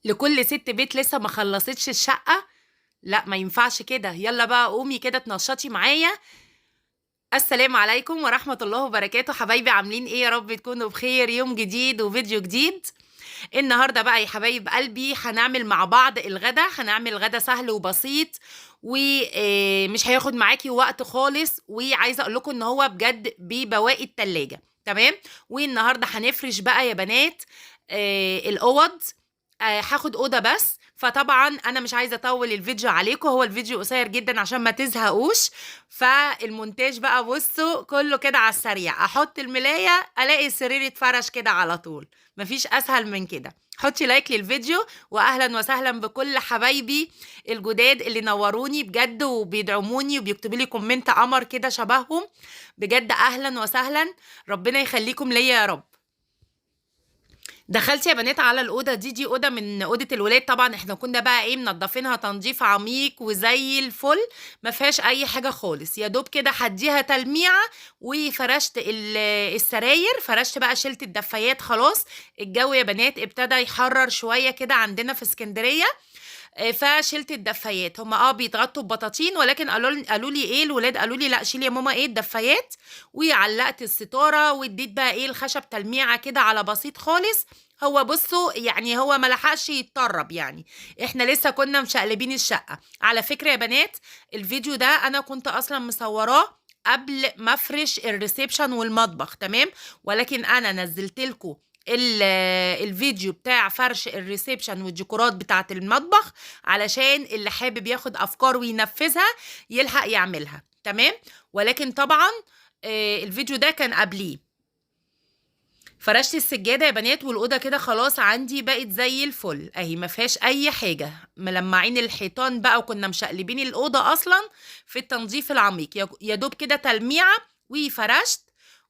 لكل ست بيت لسه ما خلصتش الشقة. لا ما ينفعش كده، يلا بقى قومي كده تنشطي معايا. السلام عليكم ورحمة الله وبركاته حبايبي، عاملين ايه؟ يا رب تكونوا بخير. يوم جديد وفيديو جديد. النهارده بقى يا حبايب قلبي هنعمل مع بعض الغدا. هنعمل غدا سهل وبسيط ومش هياخد معاكي وقت خالص، وعايزه اقول لكم ان هو بجد ببواقي التلاجة. تمام. والنهارده هنفرش بقى يا بنات الاوض. هاخد اوضة بس، فطبعا انا مش عايزه اطول الفيديو عليكم، هو الفيديو قصير جدا عشان ما تزهقوش. فالمونتاج بقى بصوا كله كده على السريع، احط الملايه الاقي السرير اتفرش كده على طول، مفيش اسهل من كده. حطي like للفيديو، واهلا وسهلا بكل حبايبي الجداد اللي نوروني بجد وبيدعموني وبيكتبوا لي comment قمر كده شبههم، بجد اهلا وسهلا، ربنا يخليكم ليا يا رب. دخلت يا بنات على الاوضة دي، دي اوضة من اوضة الولاد. طبعا احنا كنا بقى ايه منضفينها تنظيف عميق وزي الفل، ما فيهاش اي حاجة خالص، يا دوب كده هديها تلميعه. وفرشت السراير، فرشت بقى، شلت الدفايات خلاص. الجو يا بنات ابتدى يحرر شوية كده عندنا في اسكندرية، فشلت الدفايات. هما بيتغطوا ببطاطين، ولكن قالوا لي ايه الولاد، قالوا لي لا شيلي يا ماما ايه الدفايات. وعلقت الستارة واديت بقى ايه الخشب تلميعه كده على بسيط خالص. هو بصوا يعني هو ما لحقش يتطرب، يعني احنا لسه كنا مشقلبين الشقة. على فكرة يا بنات الفيديو ده انا كنت اصلا مصوراه قبل ما افرش ال reception والمطبخ، تمام، ولكن انا نزلت لكم الفيديو بتاع فرش ال reception والديكورات بتاعه المطبخ علشان اللي حابب ياخد افكار وينفذها يلحق يعملها، تمام. ولكن طبعا الفيديو ده كان قبليه. فرشت السجادة يا بنات والاوضه كده خلاص عندي بقت زي الفل اهي، ما فيهاش اي حاجة، ملمعين الحيطان بقى، وكنا مشقلبين الاوضة اصلا في التنظيف العميق، يا دوب كده تلميعه. وفرشت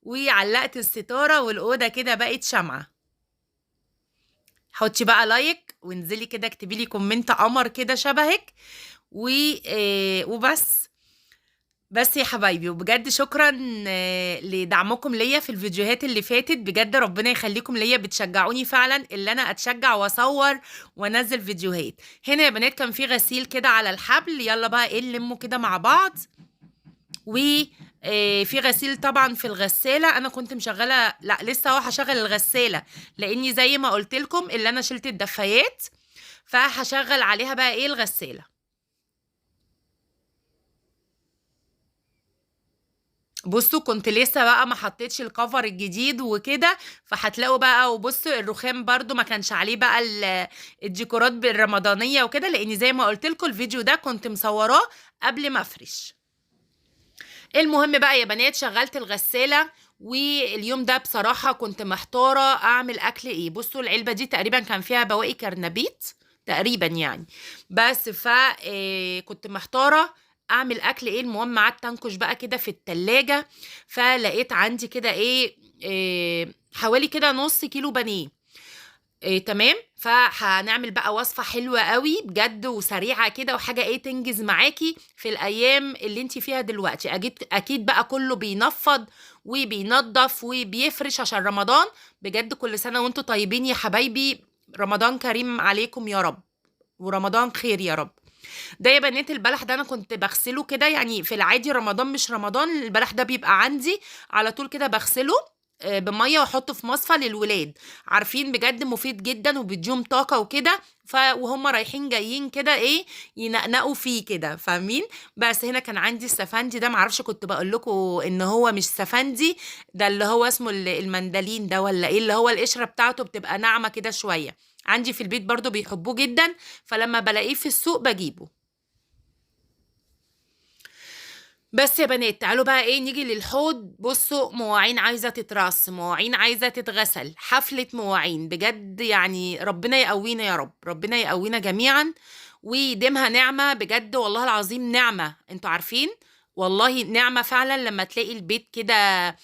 وعلقت الستارة والاوضه كده بقت شمعة. حطي بقى like وانزلي كده اكتبي لي comment قمر كده شبهك وبس. بس يا حبايبي، وبجد شكرا لدعمكم ليا في الفيديوهات اللي فاتت، بجد ربنا يخليكم ليا، بتشجعوني فعلا اللي انا اتشجع واصور وانزل فيديوهات. هنا يا بنات كان في غسيل كده على الحبل، يلا بقى ايه نلمه كده مع بعض. و في غسيل طبعا في الغسالة، انا كنت مشغلة، لا لسه اهو هشغل الغسالة، لاني زي ما قلت لكم اللي انا شلت الدفايات، فهشغل عليها بقى ايه الغسالة. بصوا كنت لسه بقى ما حطيتش الكفر الجديد وكده، فهتلاقوا بقى. وبصوا الرخام برضو ما كانش عليه بقى الديكورات بالرمضانية وكده، لان زي ما قلت لكم الفيديو ده كنت مصوراه قبل ما افرش. المهم بقى يا بنات شغلت الغسالة، واليوم ده بصراحة كنت محتارة اعمل اكل ايه. بصوا العلبة دي تقريبا كان فيها بواقي كرنبيت تقريبا يعني، بس كنت محتارة اعمل اكل ايه. المهم قعدت انكش بقى كده في التلاجة، فلقيت عندي كده ايه حوالي كده نص كيلو بانيه، تمام. فهنعمل بقى وصفة حلوة قوي بجد وسريعة كده، وحاجة ايه تنجز معاكي في الايام اللي انتي فيها دلوقتي. اكيد بقى كله بينفض وبينظف وبيفرش عشان رمضان. بجد كل سنة وانتوا طيبين يا حبايبي، رمضان كريم عليكم يا رب، ورمضان خير يا رب. ده يا بنات البلح ده انا كنت بغسله كده، يعني في العادي رمضان مش رمضان البلح ده بيبقى عندي على طول كده، بغسله بميه واحطه في مصفى للولاد، عارفين بجد مفيد جدا وبيديهم طاقة وكده، وهم رايحين جايين كده ايه ينقنقوا فيه كده، فاهمين. بس هنا كان عندي السفندي ده، معرفش كنت بقول لكم ان هو مش سفندي، ده اللي هو اسمه المندلين ده ولا ايه، اللي هو القشرة بتاعته بتبقى ناعمة كده شوية. عندي في البيت برضو بيحبوه جدا، فلما بلاقيه في السوق بجيبه. بس يا بنات تعالوا بقى ايه نيجي للحوض. بصوا مواعين عايزه تترص، مواعين عايزه تتغسل، حفلة مواعين بجد، يعني ربنا يقوينا يا رب، ربنا يقوينا جميعا ويديمها نعمه بجد، والله العظيم نعمه. انتوا عارفين والله نعمه فعلا لما تلاقي البيت كده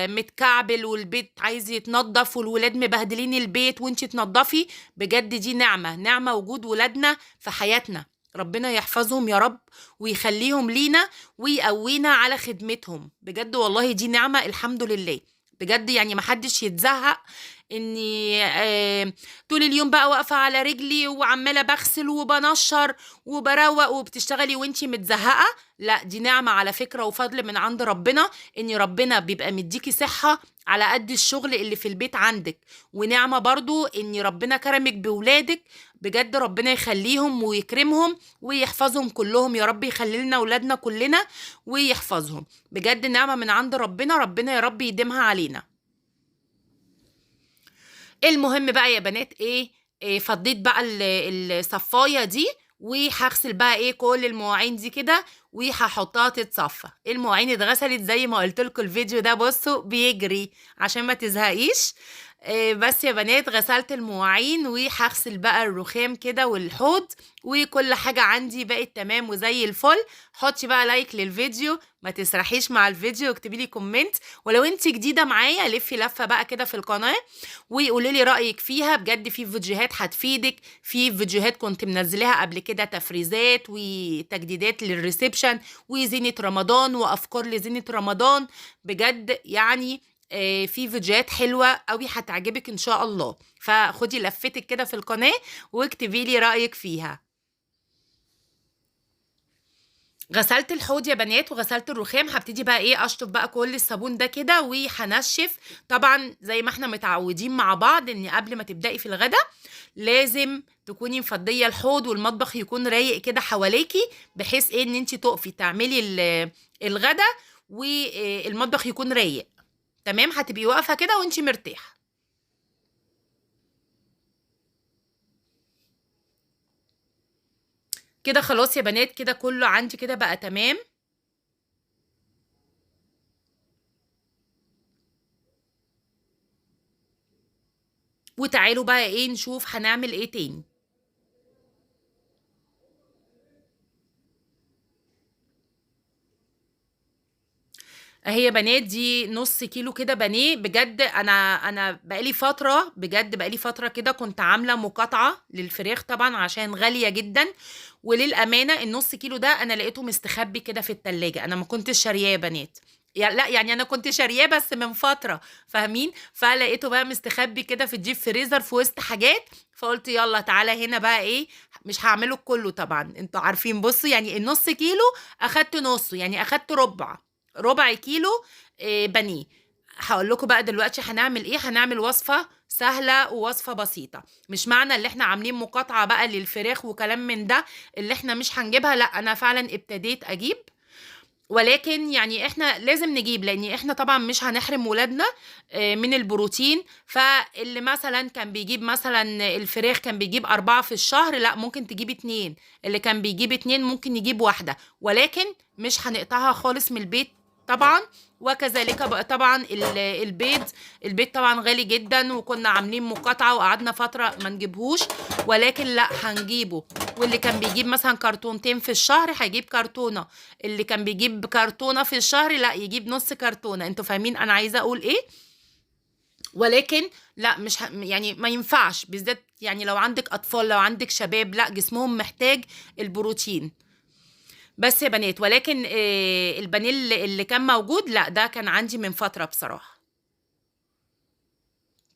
متكعبل والبيت عايز يتنضف والولاد مبهدلين البيت وانتي تنضفي، بجد دي نعمه، نعمه وجود ولادنا في حياتنا، ربنا يحفظهم يا رب ويخليهم لينا ويقوينا على خدمتهم، بجد والله دي نعمة الحمد لله. بجد، يعني محدش يتزهق اني طول اليوم بقى واقفة على رجلي وعماله بغسل وبنشر وبروق وبتشتغلي وانتي متزهقه. لا، دي نعمه على فكرة وفضل من عند ربنا، ان ربنا بيبقى مديكي صحة على قد الشغل اللي في البيت عندك، ونعمه برضو ان ربنا كرمك بولادك، بجد ربنا يخليهم ويكرمهم ويحفظهم كلهم يا رب، يخلي لنا ولادنا كلنا ويحفظهم، بجد نعمه من عند ربنا، ربنا يا رب يديمها علينا. المهم بقى يا بنات ايه، فضيت بقى الصفايه دي، وهغسل بقى ايه كل المواعين دي كده وهحطها تتصفى. المواعين اتغسلت زي ما قلت لكم، الفيديو ده بصوا بيجري عشان ما تزهقيش. بس يا بنات غسلت المواعين وهغسل بقى الرخام كده والحوض، وكل حاجة عندي بقت تمام وزي الفل. حطي بقى like للفيديو، ما تسرحيش مع الفيديو، واكتبي لي comment، ولو انت جديدة معايا لفي لفة بقى كده في القناة وقولي لي رأيك فيها، بجد في فيديوهات هتفيدك، في فيديوهات كنت منزلاها قبل كده، تفريزات وتجديدات لل reception وزينة رمضان وأفكار لزينة رمضان، بجد يعني في فيديوهات حلوة قوي هتعجبك إن شاء الله. فخدي لفتك كده في القناة واكتبي لي رأيك فيها. غسلت الحوض يا بنات وغسلت الرخام، هبتدي بقى ايه اشطف بقى كل الصابون ده كده وهنشف. طبعا زي ما احنا متعودين مع بعض ان قبل ما تبدأي في الغدا لازم تكوني مفضيه الحوض والمطبخ يكون رايق كده حواليكي، بحيث ايه ان انتي تقفي تعملي الغدا والمطبخ يكون رايق تمام، هتبقي واقفة كده وانتي مرتاحة. كده خلاص يا بنات، كده كله عندي كده بقى تمام. وتعالوا بقى ايه نشوف هنعمل ايه تاني. اهي يا بنات دي نص كيلو كده بانيه. بجد انا بقالي فترة، بجد بقالي فترة كده كنت عامله مقاطعه للفراخ طبعا عشان غالية جدا، وللامانة النص كيلو ده انا لقيته مستخبي كده في التلاجة، انا ما كنتش شارياه يا بنات، لا يعني انا كنت شارياه بس من فترة، فاهمين؟ فلقيته بقى مستخبي كده في الديب فريزر في وسط حاجات، فقلت يلا تعالى هنا بقى ايه، مش هعمله كله طبعا انتوا عارفين. بصوا يعني النص كيلو اخدت نصه، يعني اخدت ربع كيلو بانيه. هقول لكم بقى دلوقتي هنعمل ايه. هنعمل وصفه سهلة ووصفه بسيطة، مش معنى اللي احنا عاملين مقاطعه بقى للفراخ وكلام من ده اللي احنا مش هنجيبها، لا انا فعلا ابتديت اجيب، ولكن يعني احنا لازم نجيب، لان احنا طبعا مش هنحرم ولادنا من البروتين. فاللي مثلا كان بيجيب مثلا الفراخ كان بيجيب 4 في الشهر، لا ممكن تجيب 2، اللي كان بيجيب 2 ممكن يجيب 1، ولكن مش هنقطعها خالص من البيت طبعا. وكذلك بقى طبعا البيض، البيض طبعا غالي جدا وكنا عاملين مقاطعة وقعدنا فترة ما نجيبهوش، ولكن لا هنجيبه. واللي كان بيجيب مثلا كرتونتين في الشهر هيجيب كرتونة، اللي كان بيجيب كرتونة في الشهر لا يجيب نص كرتونة. انتوا فاهمين انا عايزة اقول ايه؟ ولكن لا مش يعني ما ينفعش، بالذات يعني لو عندك اطفال، لو عندك شباب، لا جسمهم محتاج البروتين. بس يا بنات، ولكن البانيه اللي كان موجود لا ده كان عندي من فترة بصراحة.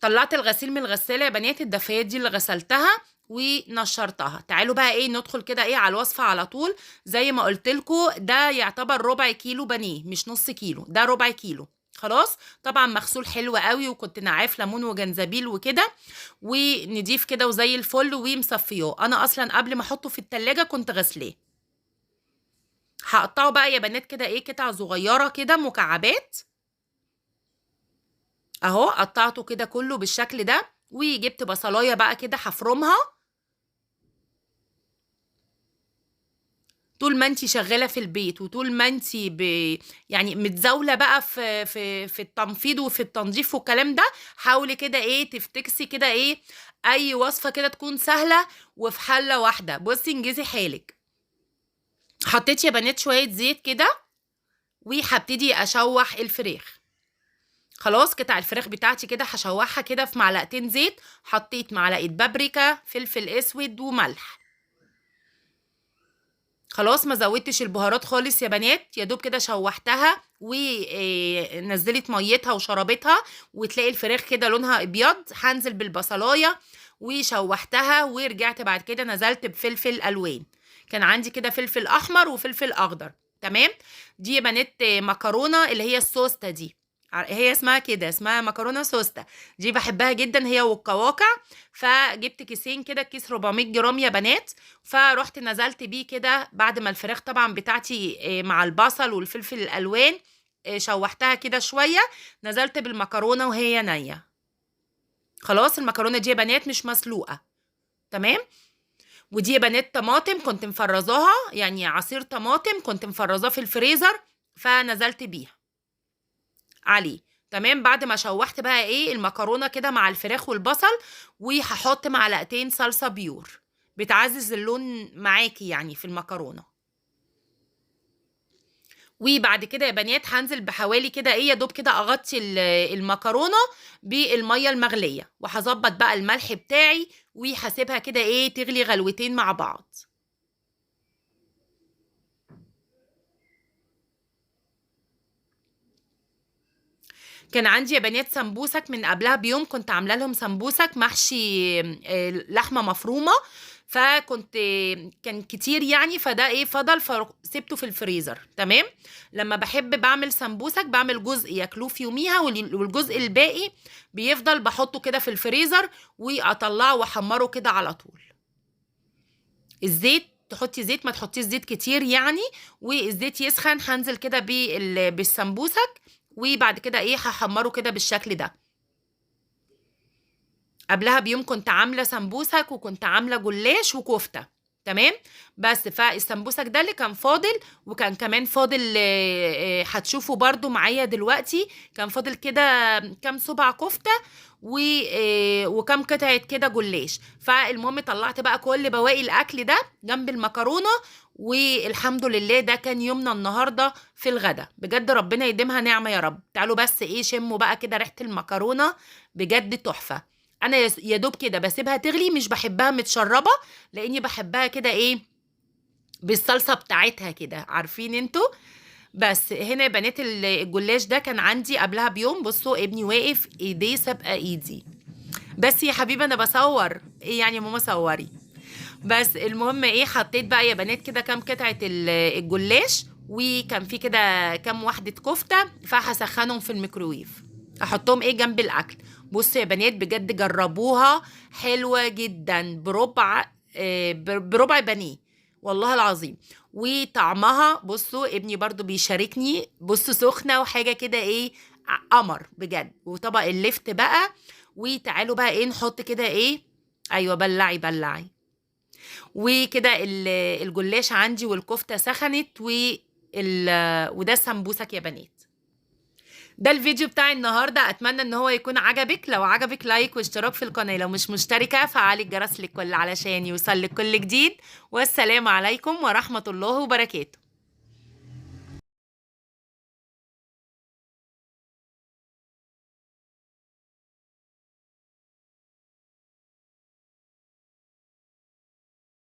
طلعت الغسيل من الغسالة يا بنات، الدفايات دي اللي غسلتها ونشرتها. تعالوا بقى ايه ندخل كده ايه على الوصفة على طول. زي ما قلت لكم ده يعتبر ربع كيلو بانيه، مش نص كيلو، ده ربع كيلو خلاص. طبعا مغسول حلو قوي، وكنت نعاه في ليمون وجنزبيل وكده، ونضيف كده وزي الفل ومصفياه. انا اصلا قبل ما احطه في التلاجة كنت غسلاه. هقطعه بقى يا بنات كده ايه قطع صغيرة كده مكعبات اهو، قطعته كده كله بالشكل ده. وجبت بصلايه بقى كده هفرمها. طول ما انتي شغالة في البيت وطول ما انتي يعني متزاوله بقى في التنفيض وفي التنظيف والكلام ده، حاولي كده ايه تفتكسي كده ايه اي وصفه كده تكون سهلة وفي حله واحدة. بصي انجزي حالك. حطيت يا بنات شوية زيت كده وهبتدي اشوح الفراخ. خلاص قطع الفراخ بتاعتي كده هشوحها كده في معلقتين زيت. حطيت معلقه بابريكا، فلفل اسود وملح. خلاص ما زودتش البهارات خالص يا بنات، يا دوب كده شوحتها ونزلت ميتها وشربتها، وتلاقي الفراخ كده لونها ابيض. هنزل بالبصلايه وشوحتها، ورجعت بعد كده نزلت بفلفل الوان، كان عندي كده فلفل احمر وفلفل اخضر. تمام. دي يا بنات مكرونه اللي هي السوسته دي، هي اسمها كده، اسمها مكرونه سوسته، دي بحبها جدا هي والقواقع. فجبت كيسين كده، كيس 400 جرام يا بنات، فرحت نزلت بيه كده بعد ما الفراخ طبعا بتاعتي مع البصل والفلفل الالوان شوحتها كده شوية، نزلت بالمكرونه وهي نيه. خلاص المكرونه دي يا بنات مش مسلوقة. تمام. ودي يا بنات طماطم كنت مفرزاها، يعني عصير طماطم كنت مفرزاه في الفريزر، فنزلت بيها عليه. تمام. بعد ما شوحت بقى ايه المكرونه كده مع الفراخ والبصل، وهحط معلقتين صلصه pure بتعزز اللون معاكي يعني في المكرونه. وبعد كده يا بنات هنزل بحوالي كده ايه يا دوب كده اغطي المكرونه بالمية المغليه، وهظبط بقى الملح بتاعي، وهسيبها كده ايه تغلي غلوتين مع بعض. كان عندي يا بنات سمبوسك من قبلها بيوم، كنت عامله لهم سمبوسك محشي لحمه مفرومه، فكنت كان كتير يعني، فده ايه فضل فسيبته في الفريزر. تمام. لما بحب بعمل سمبوسك بعمل جزء ياكلوه في يوميها، والجزء الباقي بيفضل بحطه كده في الفريزر واطلعه واحمره كده على طول. الزيت تحطي زيت، ما تحطيش زيت كتير يعني، والزيت يسخن هنزل كده بالسمبوسك، وبعد كده ايه هحمره كده بالشكل ده. قبلها بيوم كنت عامله سمبوسك وكنت عامله جلاش وكفته. تمام. بس فالسمبوسك ده اللي كان فاضل، وكان كمان فاضل هتشوفوا برضو معايا دلوقتي، كان فاضل كده كام صبع كفته وكام قطعه كده جلاش. فالمهم طلعت بقى كل بواقي الاكل ده جنب المكرونه، والحمد لله ده كان يومنا النهارده في الغدا. بجد ربنا يديمها نعمه يا رب. تعالوا بس ايه شموا بقى كده ريحه المكرونه، بجد تحفة. انا يا دوب كده بسيبها تغلي، مش بحبها متشربه لاني بحبها كده ايه بالصلصه بتاعتها كده، عارفين انتوا. بس هنا يا بنات الجلاش ده كان عندي قبلها بيوم. بصوا ابني واقف ايديه سابقه ايدي، بس يا حبيبي انا بصور ايه يعني يا ماما صوري. بس المهم ايه حطيت بقى يا بنات كده كام قطعه الجلاش، وكان في كده كام واحدة كفته، فهسخنهم في الميكروويف، احطهم ايه جنب الاكل. بصوا يا بنات بجد جربوها، حلوة جدا، بربع بانيه والله العظيم، وطعمها بصوا ابني برضو بيشاركني، بصوا سخنة وحاجه كده ايه قمر بجد. وطبق اللفت بقى، وتعالوا بقى ايه نحط كده ايه، ايوه بلعي بلعي. وكده الجلاش عندي والكفته سخنت، وده السمبوسك يا بنات. ده الفيديو بتاع النهارده، اتمنى ان هو يكون عجبك. لو عجبك like واشتراك في القناة، لو مش مشتركة فعلي الجرس للكل علشان يوصلك كل جديد. والسلام عليكم ورحمة الله وبركاته.